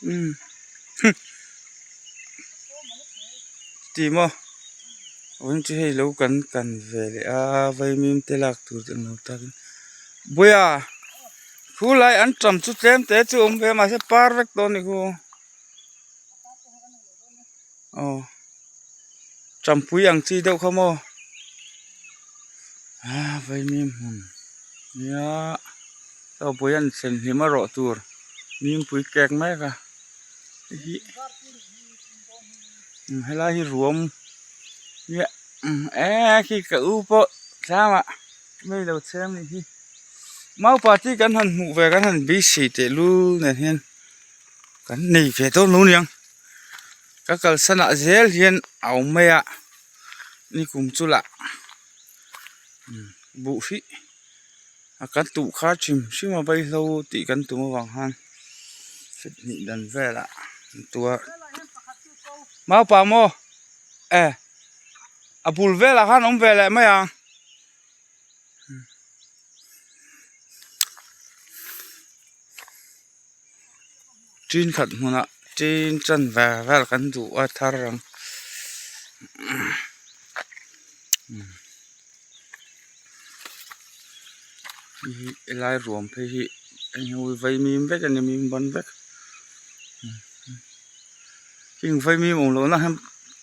Umm ti maw vawiin chu hei lo kan kan ve leh a vaimim te lak tur te an lo tak in buia khu lai an tam chu tlem te chu awm ve a mahse par vek tawh a ni khu aw tampui ang chi deuh kha maw ah vaimim hmun nia chaw pui an thlen hlim a rawh tur mimpui kek mek a hei hi helai hi ruam nia eee khi ka u pawh tlangah mai lo chhem anih hi mau party kan han hmuh ve kan han beisei tehlul nen hian kan nei ve dawn lo niang ka kalsanah zel hian a awm mai a nikum chu lah buh hi-- A kan tuh kha hrim hrim a vaihlo tih kan tum avang khan fit hnih dan velah an tua maupa maw e a bul velah khan awm ve leh mai ang tin khat hmunah tin chan ve vel kan duh a thar ang. Helai ruam phei hi eng vaimim vek a ni mim ban vek heng vaimim awm lohna hian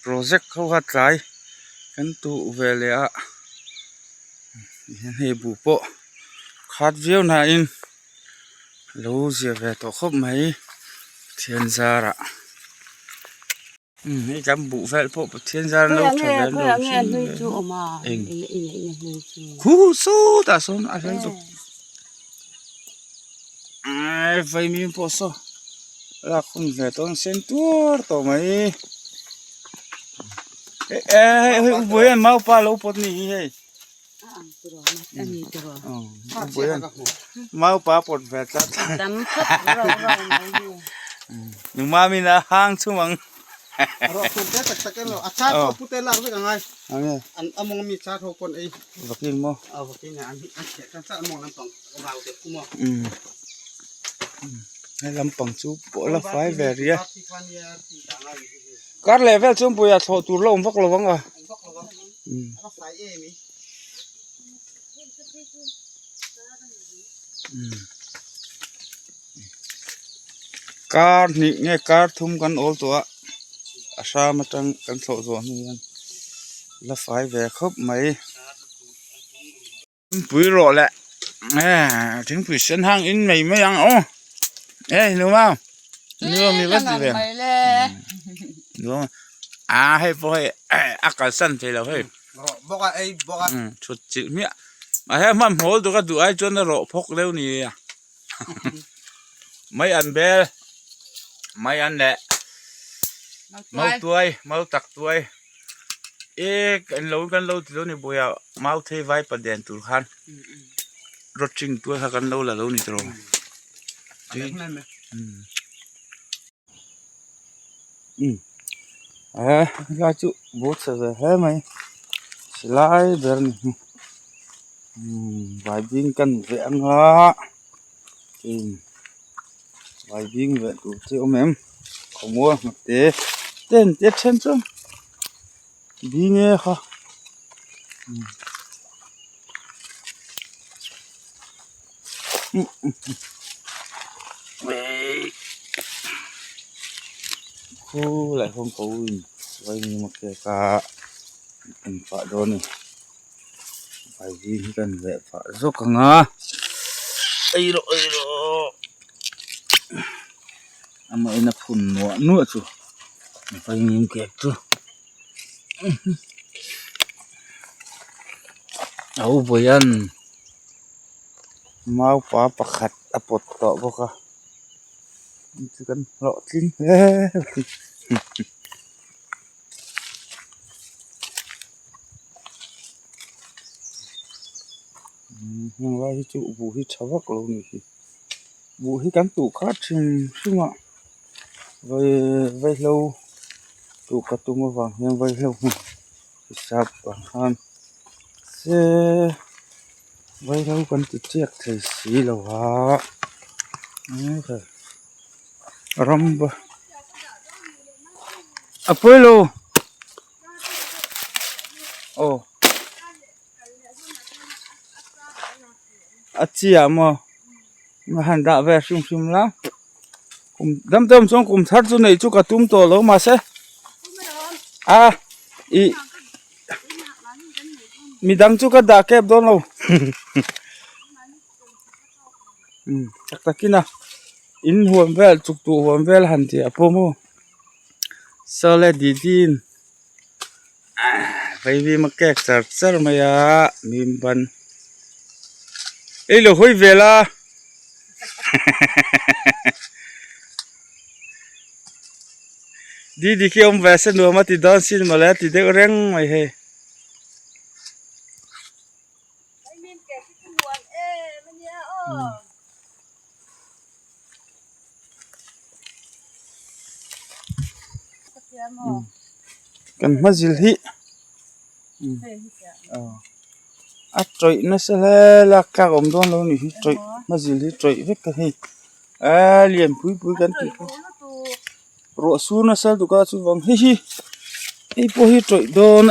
project ho kha tlai kan tuh ve leh a hei buh pawh khat viau nain lo zia ve tawh khawp mai Pathian zarah. Hei kan buh vel pawh Pathian zar an lo tha ve an lo hring ve eng khu sawtah sawn a hlei zawk eee vaimim pawh saw lak hun ve tawh a sen tuar tawh mai eee hei u buai an maupa lo pawt a nih hi hei u buai an maupa pawt ve tlat nungmam in a hang chhum ang vakin maw he lampang chu pawh la fai ve rih a kar leh vel chuan buaia thlawh tur la awm vak lo ang a. Kar hnih nge kar thum kan awl tawh a a hram atang kan thlawh zawh hnu hian la fai ve khawp mai thingpui rawh le thingpui sen hang in mai mai ang aw e numa numa mi va ti ve a hei pawh hei a kalsan thei lo hei bawk a ei bawk a thut chilh hmiah mahse hmanhmawh lutuk a duh ai chuan a rawh phawk deuh ni a mai an bel mai an leh mau tuai mau tak tuai e kan lo kan lo ti lo ni buai a mau thei vai pa den tur khan rawt hring tuai kha kan lo la lo ni tawh eh helai chu bur chhe ve hle mai silai ber a ni vaibing kan veh anga vaibing veh tur te a awm em khawmual nghat te tent te a then chuan bing e kha. Khu lai hawng ko in vaimim a kek a en pah dawn a ni vaivim hi kan veh pah zawk ang a ei rawh ei rawh amah in a phun nuah nuah chu vaimim kek chu a u vawian. Maupa pakhat a pawt tawh bawk a chu kan hlawhtling hle heng lai hi chu buh hi tha vak lo a ni hi buh hi kan tuh khat hrim hrim a vaihlo tuh ka tum avang hian vaihlo hmun hisap ang khan se. Vaihlo kan ti chiak thei si lo a Ram a pawi lo aw a chiah maw a han dah ve hrim hrim la kum dam dam chuan kum thar chu neih chu ka tum tawh lo mahse a ih midang chu ka dah kep dawn lo tak takin a in huan vel chuk tuh huan vel han tih a pawh maw sawle didin vaivim a kek char char mai a mim ban ei lo hawi vel a didi khi awm ve se nuam a ti dawn sin mawle a ti deuh reng mai hei. Kan hma zil hi a tawih nasa hle lak tlak awm dawn lo a nih hi tawih hma zil hi tawih vek a hei eee lian pui pui kan tih kha ruah sur nasa lutuk a chuvang hei hi hei pawh hi tawih dawn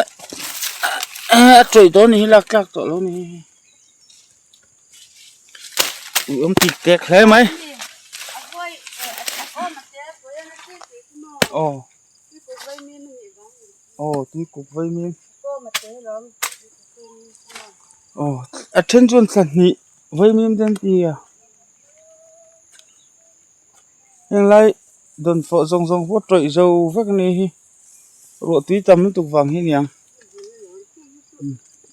a tawih dawn a nih hi lak tlak tawh lo a ni hi. Ui awm tik tek hle mai aw aw tui kuk vai mim aw a then chuan thla hnih vai mim te an ti a heng lai dawnfawh zawng zawng pawh tawih zo vek a ni hi ruah tui tam lutuk vang hi a niang.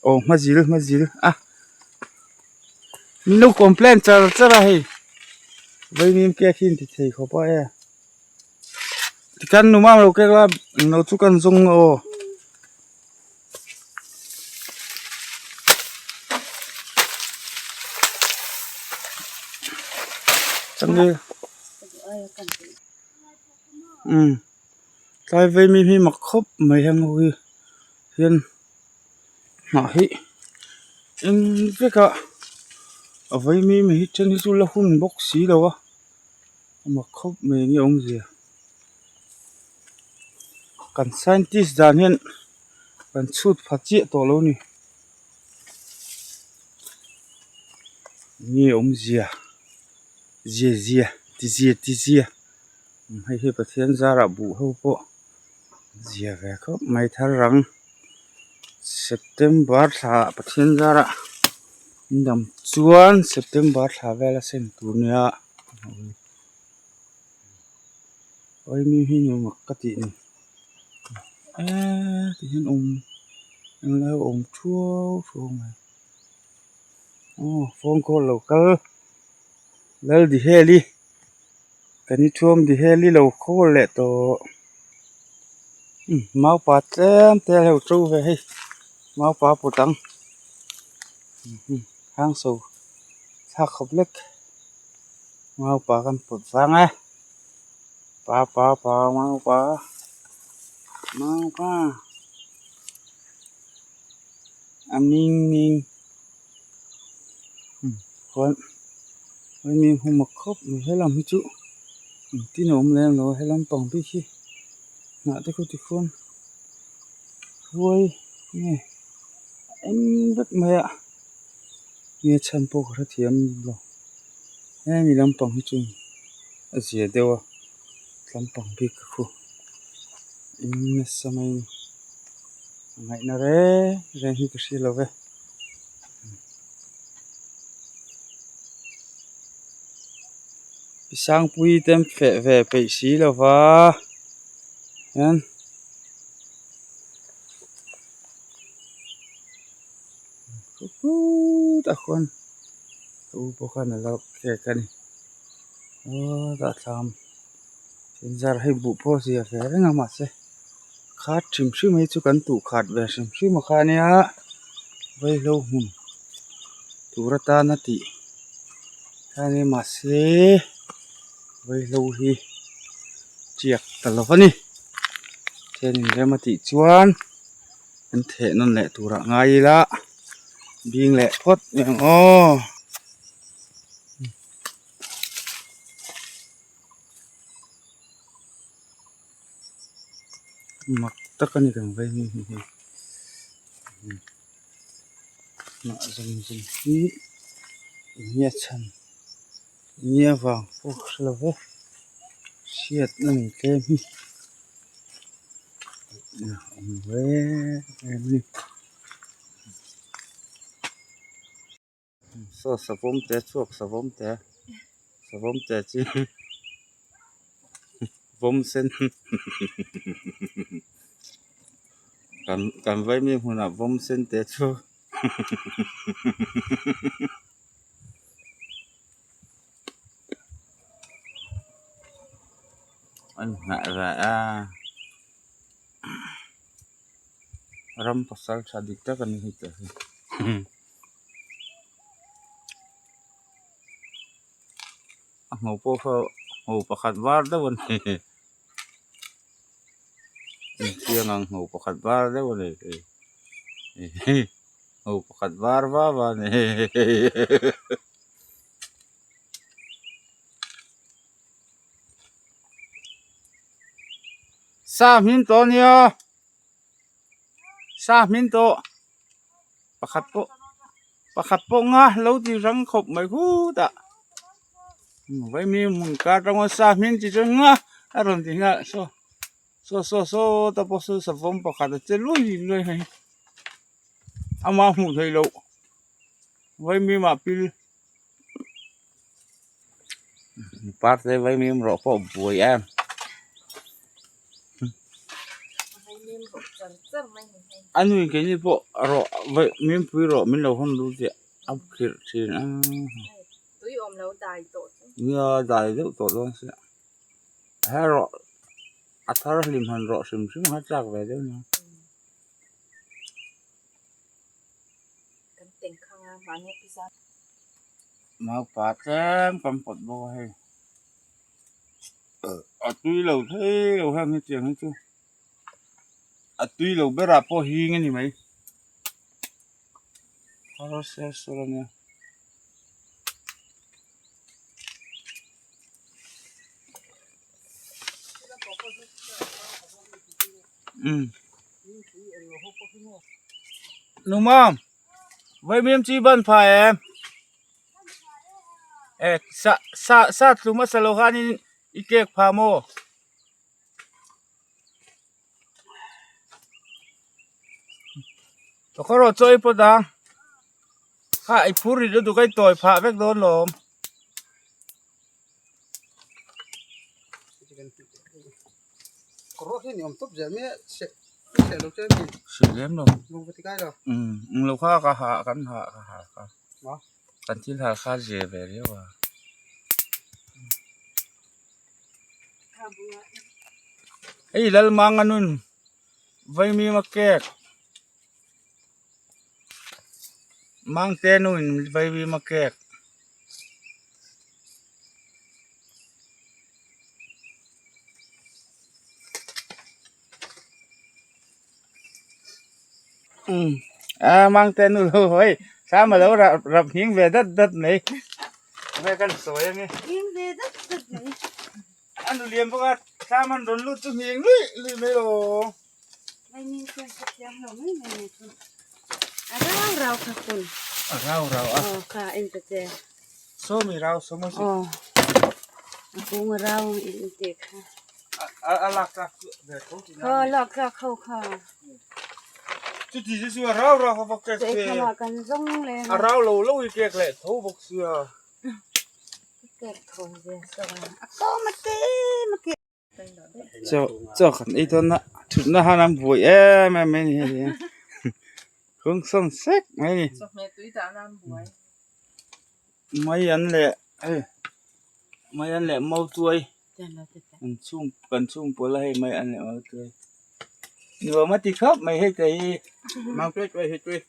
Aw hma zil hma zil a min lo complain char char a hei vaimim cake hi an ti thei khawp a e tikhan nu mam lo kek la englo chu kan zawng aw. Umm tlai vaimim hi mak khawp mai heng ho hi hian hnah hi eng vek a a vaimim hi then hi chu la hun bawk si lo a a mak khawp mai enge awmzia kan scientist dan hian kan chhut pha chiah tawh lo a ni enge awmzia zia zia ti zia ti zia. Hei hi Pathian zarah buh ho pawh zia ve khawp mai thar rang September thla ah Pathian zarah in dam chuan September thla vel a seng tur nia awimi hi nuam ka tih ni eee ti hian awm englo awm thuau thuau mai aw phone call lo kal Laldiheli. Kan i thuam di hel i lo khawl leh tawh umm maupa tlem te a lo to ve hei maupa put ang hang so thlak khawp lek maupa kan put vang e pa pa pa maupa maupa a ming ming umm khuan. Hemi hmu mak khawp mai helam hi chu engtin a awm lem lo a helam pang bik hi hnah te khaw tikhuan huai nge a eng vek mai a nge chhan pawh ka hrethiam lo hemi lampang hi chu a zia deuh a lampang bik ka khu eng nasa mai a ni ngaihna reng reng hi ka hre lo ve. Sangpui te an feh ve peih si lo va hian khutah khuan ka u pawh khan a lo kek a ni aw tah thlam zar hei buh pawh a zia ve reng a mahse khat hrim hrim hi chu kan tuh khat ve hrim hrim a kha ania vaihlo hmun tur atana tih kha ania mahse vaihlo hi chiak ta lo a ni thianin rem a tih chuan an theh nawn leh turah ngai ila bing leh phawt mai ang aw. Mak tak a ni kan vei hi hi hei hnah zawng zawng hi enge a chhan enge avang pawh ka hre lo ve hriatna nei tlem hi a awm ve em a ni. Saw savawm te chhuak savawm te savawm te chi vawm sen kan kan vaimi hmunah vawm sen te chhuak an hnah rah a ram pasal tha dik tak a ni hei tah hi. A hmu pawh kha hmu pakhat var deuh a ni infiam ang hmu pakhat var deuh a ni hmu pakhat var va va a ni. Sa hmin tawh a nia sa hmin tawh. Pakhat pawh pakhat pawh nga lo ti rang khawp mai khut a vaimi hmun kar atanga sa hming chi chuan nga a rawn ti nghal saw saw saw saw ta pawh saw savawm pakhat a che lui lui mai ama hmuh theih loh vaimi mah pil parte vaimi rawh pawh buai em. A nui keini pawh rawh vaih mimpui rawh min lo hawn lut tih a khirh thin a nia dai deuh tawh dawn sia herawh a thar hlim han rawh hrim hrim kha chak ve deuh nia. Naupa tlem kan pawt bawk a hei. A tui lo thei lo heng hetiang hi chu a tui lo berah pawh hing a ni mai thar ser ser a nia. Numam vaimim chi ban phai em. Eh sa sa sa tlum a sa lo khanin i kek pha maw? Ka rawh chaw i pawt ang kha i phur rit lutuk a i tawi phah vek dawn lawm. Seh lem lo umm lo kha ka ha kan ha ka ha ka. Kan thil hal kha zir ve riau a. Hei Lalmanga nun vaimim a kek Mangte nuin vaimim a kek. A mang te nu lo hei sam a lo rap rap nghing ve dat dat mai enge kan sawi ange nghing ve dat dat mai a nu lian bawk a sam an rawn lut chu nghing luih luih mai lo mai min chuan ka thiam lo mai mai mai chu a rau rau kha kun a rau rau a aw kha en ta che sawmi rau sawma aw a kung a rau in te kha a lak tlak ve tho tih kha lak tlak ho kha chuti chu chu a rau rau kha va kek che kha kan zawng le a rau lo lo i kek leh tho bawk sia kek tho ve so a ko ma te ma ke chaw chaw kan ei dawn a thutna han an buai em em mai a ni hei kawng sawn sek mai a ni mai an leh hei mai an leh mautuai. An chhung kan chhung pawl a hei mai an leh mautuai nuam a ti khawp mai hei te hi mautuai tuai hi tui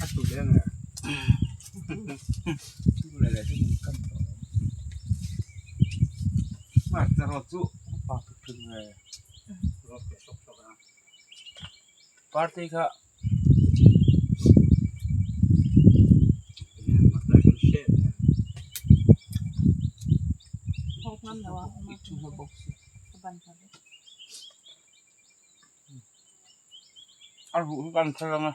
A tui Party kha a ruh hi kan thar ang a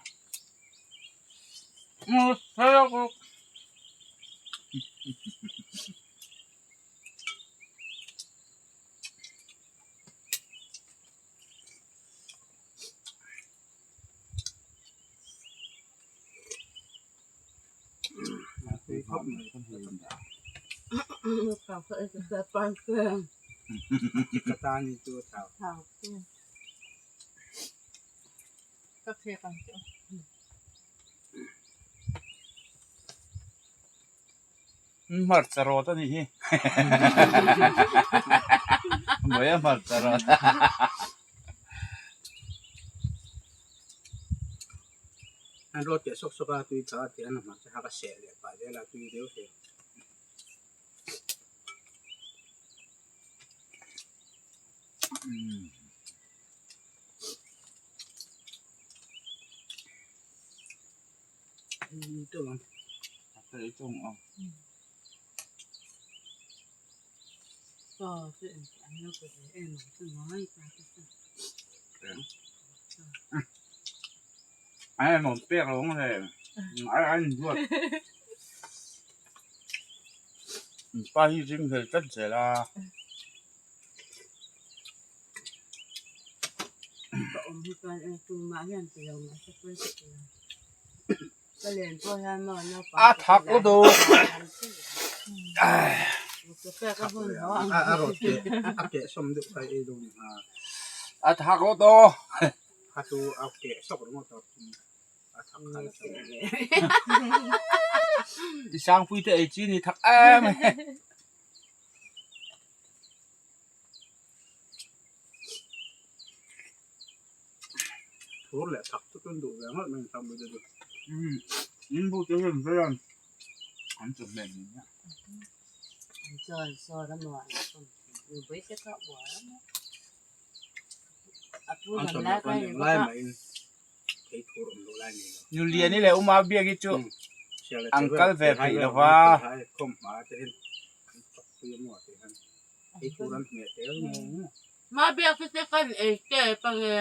Hmarcha rawt a nih hi mai a hmarcha rawt an rawt teh sawk sawk a tui tha tih an hmarcha kha ka seh leh pah zel a tui deuh hle. Ai mawm pek lo ang le ai ai in duat pa hi ring hlel tlat zel a. Ka awm hi chuan e tumah hian ti lo mahse pawi ka ti lo. Ka len pawh hian maw naupang A thak lo do. A rawt keh a keh sawm deuh kha ei dawn a. A thak lo do. Kha chu a keh sawk ringawt a a thak kha la tam. I sangpui te ei chi ni thak em. Thur leh thak chu tun duh ve ngawt mai ang chu chu. Umm in bu te hian hian an chu hmel ni nia. Chuan saw ram ah nupui te kha uar a maw. A pu An dam chawhmeh lai chuan kha ni eng bawk lai a. mahin thei thur awm loh lai nei lo. Nuliani leh Uma biak hi chu Sia leh an che kal vel ve theihai peih vel lo va. theihai khawm hma te hian an chawk pui a maw tih hian thei thur an hmeh tel ngei ngei. Ma biak hi te kan ei tep ange.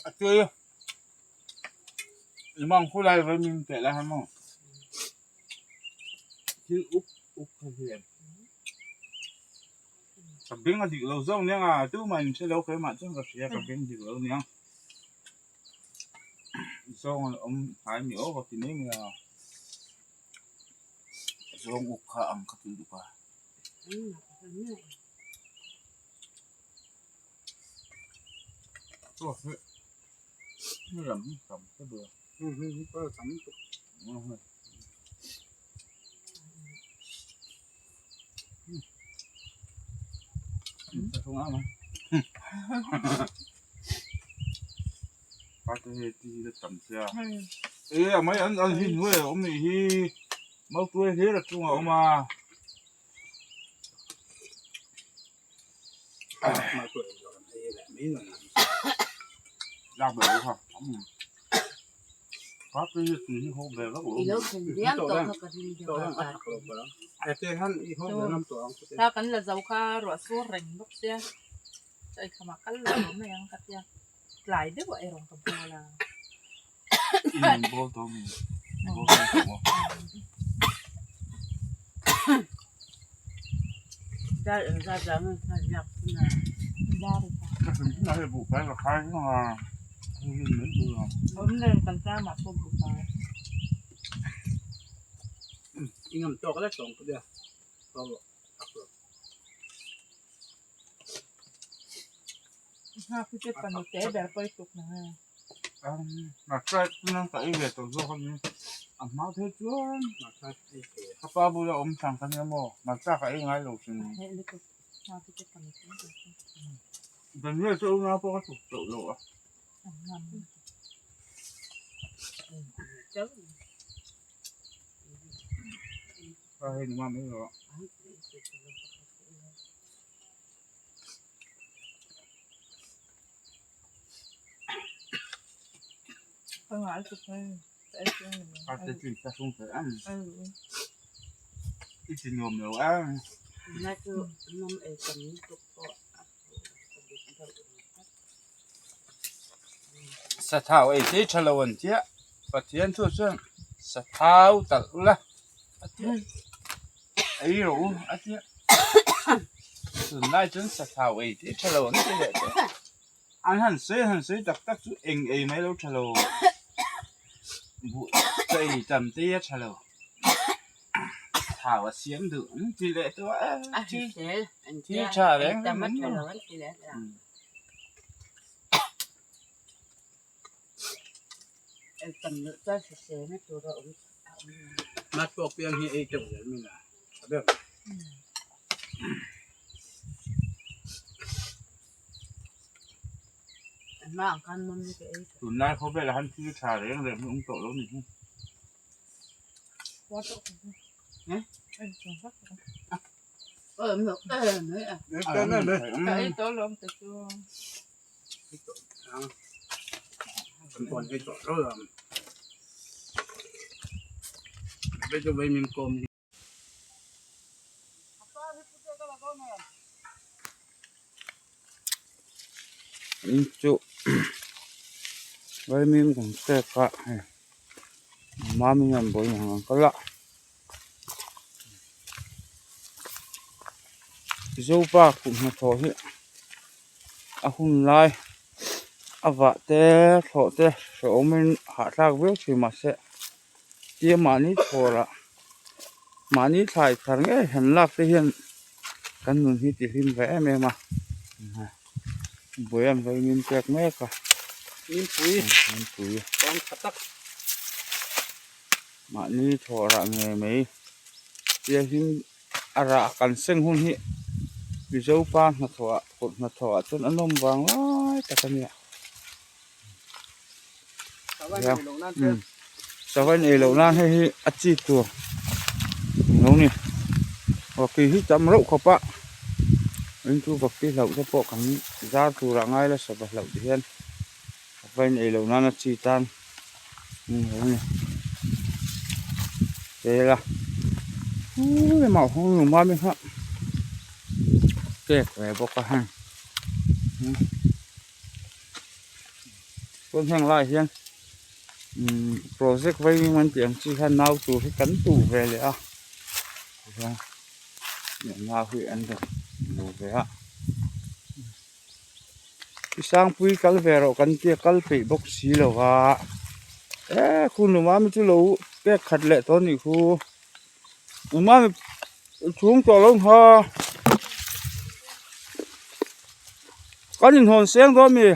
A tui i mang khu lai vai min teh lai han maw thil up up kha hian ka beng a dik lo zawk nia tumah in hre lo keimah chuan ka hria ka beng dik lo nia zawng an awm hnai mi aw ka ti mai mai a zawng uk kha ang ka ti duh a. E mai an an hi nuai a awm nih hi mautuai hlir a chungah a awm a. Lak ber lo kha Thla kan la zo kha ruah sur reng bawk sia chaw eikham ah kal lo lo mai ang ka tia tlai deuh ah erawh ka bawl a. Ka ei ve tawh zawk a ni. A hma phei chuan ka pa bula awm chang ka nia maw hmarcha ka ei ngai lo thin. Daniel chu unau pawh ka tluk tawh lo a. Ka hei ni mam ei rawh. I ti nuam lo a. Sathau ei thei tha lo an tia Pathian thu chuan sathau talh ula a tia ei rawh u a tia tunlai chuan sathau ei thei tha lo an ti leh tawh an han sawi an han sawi tak tak chu eng ei mai lo tha lo buh chaw ei tam te hi a tha lo thau a siam duh an ti leh tawh a thil tha reng reng an ni lo. Tunlai khawvelah han thil tha reng reng hi awm tawh lo ni hi. In chu vaimim kan pek a hei mami hian vawi ang an kal a Zopa kut hnathawh hi a hun lai a vah te thlawh te hrehawmin hahthlak viau thin mahse tia mahni chhawrah mahni thlai thar ngei han lak te hian kan nun hi ti hlim ve em em a buai an vei min pek mek a mahni chhawrah ngei mai tia hlim a rah kan seng hun hi Mizo pa hnathawh ah kut hnathawh ah chuan a nawm vang lai tak a nia sava in ei loh nan hei hi a chi tur lo ni vawkpui hi tam reuh khawp a tin chu vawkpui hlauh te pawh kan zar tur ah ngai la sava hlauh ti hian sava in ei loh nan a chi tan lo ni tel a lamah kha cake ve bawk a heng. Chuan heng laiah hian umm project vaimim an tih ang chi hian nau tur hi kan tuh ve leh a tihian nau hi an rawn lu ve a i sangpui kal ve rawh kan tia kal peih bawk si lo va e khu numa mi chu lo pek khat leh tawh a nih khu numa mi chhung tawh lo ha. Kan inhawn seng dawn mi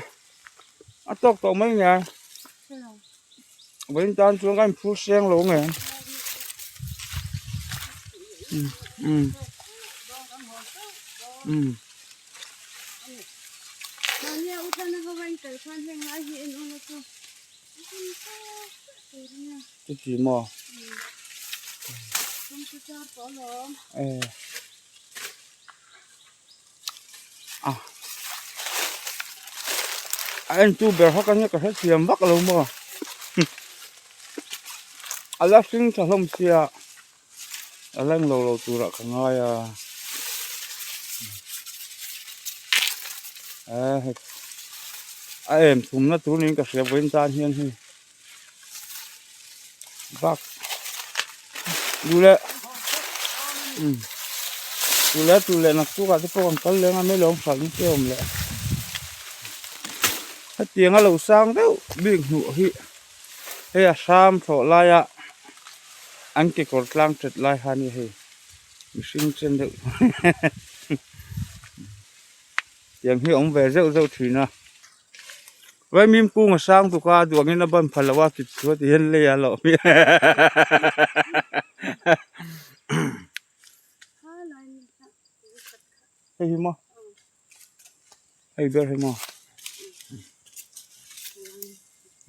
a tawk tawh mai nia vawiin tan chuan kan inphur seng lo nge um um um. Chuti maw eh. A entu ber kha ka nia ka hrethiam vak lo maw a la hring tha hlawm sia a la englo lo turah ka ngai a a em thumna tur niin ka hria vawiin tan hian hei bak duh leh umm duh leh duh leh naktuk ah te pawh kan kal leng a mai lo hralh na te a awm leh hetiang a lo sang deuh bik hnuh hi hei a hram thlawh laia an kekawr tlang that lai kha a ni hei mihring chen deuh tiang hi a awm ve zeuh zeuh thin a. Vaimim kung a sang tuk a duangin a ban phal lo a kip chu a ti hian lei a hlauh hmiah. Hei hi maw hei ber hi maw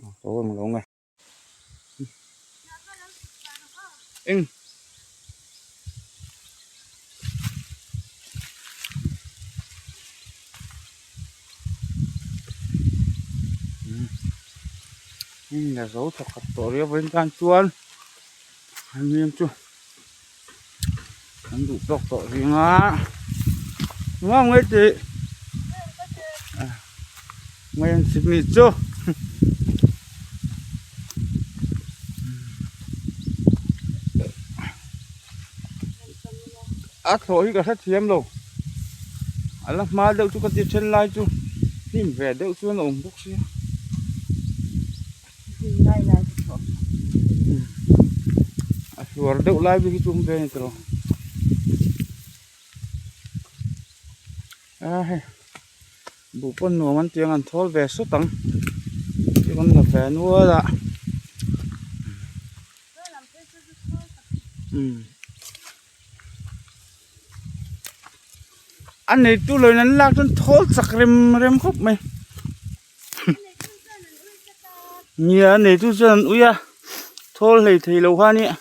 a awm lo nge. Eng Heng la zo thawkhat tawh riau vawiin tan chuan an hming chu an duh tawk tawh zing a nuam ngai tih ngai an chhip nih chu. A thlawh hi ka hrethiam lo a la hma deuh chu ka ti then lai chu hnim ve deuh chuan a awm bawk sia. A hluar deuh lai bik hi chu awm ve a ni tawh a hei buh pawn nuam an tiang an thawl ve sawt ang chu kan la ve nual a a neitu loin an lak chuan thawl chak rem rem khawp mai. Nia a neitu chuan an ui a thawl hlei thei lo kha a nia.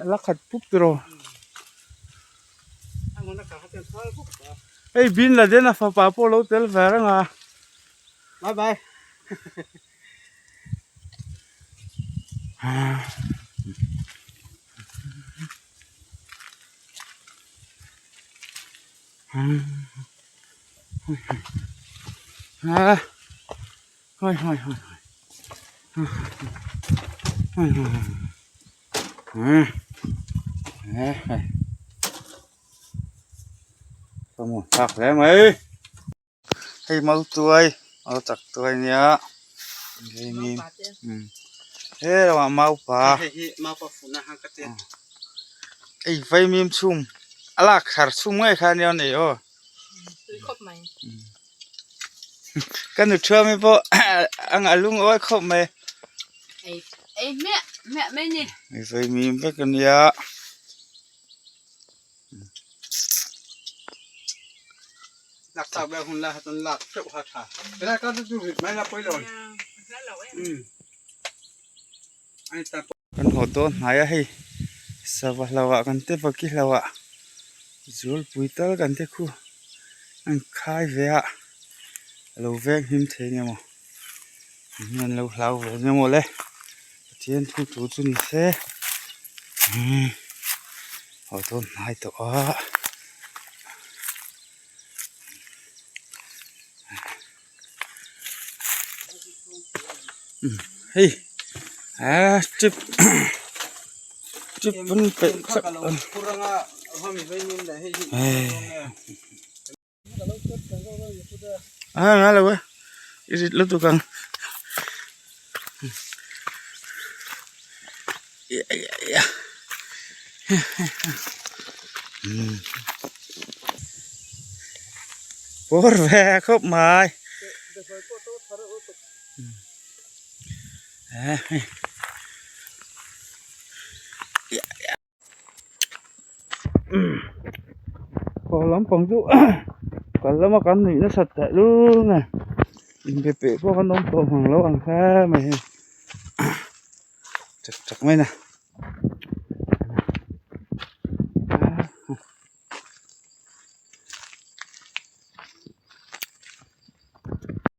A la khat pup tiraw. Hei Bin Laden a fapa pawh lo tel ve reng a. Bye bye. Hoi hoi hoi hoi hoi hoi ka hmu thlak hle mai hei mau tuai mau chak tuai nia he lamah mau pa hei vaimim chhum a lak thar chhum ngei kha ania nei aw. Ka nu thuami pawh a lungawi khawp mai. Vaimim vek ania. Kan haw dawn hnai a hei sava hlauh kan te vaki hlauh ah zualpui tal kan te khu an khai ve a alo veng hlim thei ania maw eng an lo hlau ve ania maw le Pathian thu thu chu ni se haw dawn hnai tawh a. Hei ah chip chip an peih thlap a ah ngai lo e i rit lutuk ang Bawr ve khawp mai. Kawr lampang chu kal lama kan nuih nasat theih lul mai inbe peh pawh kan awm tawh mang lo ang kha mai hei chak chak mai na.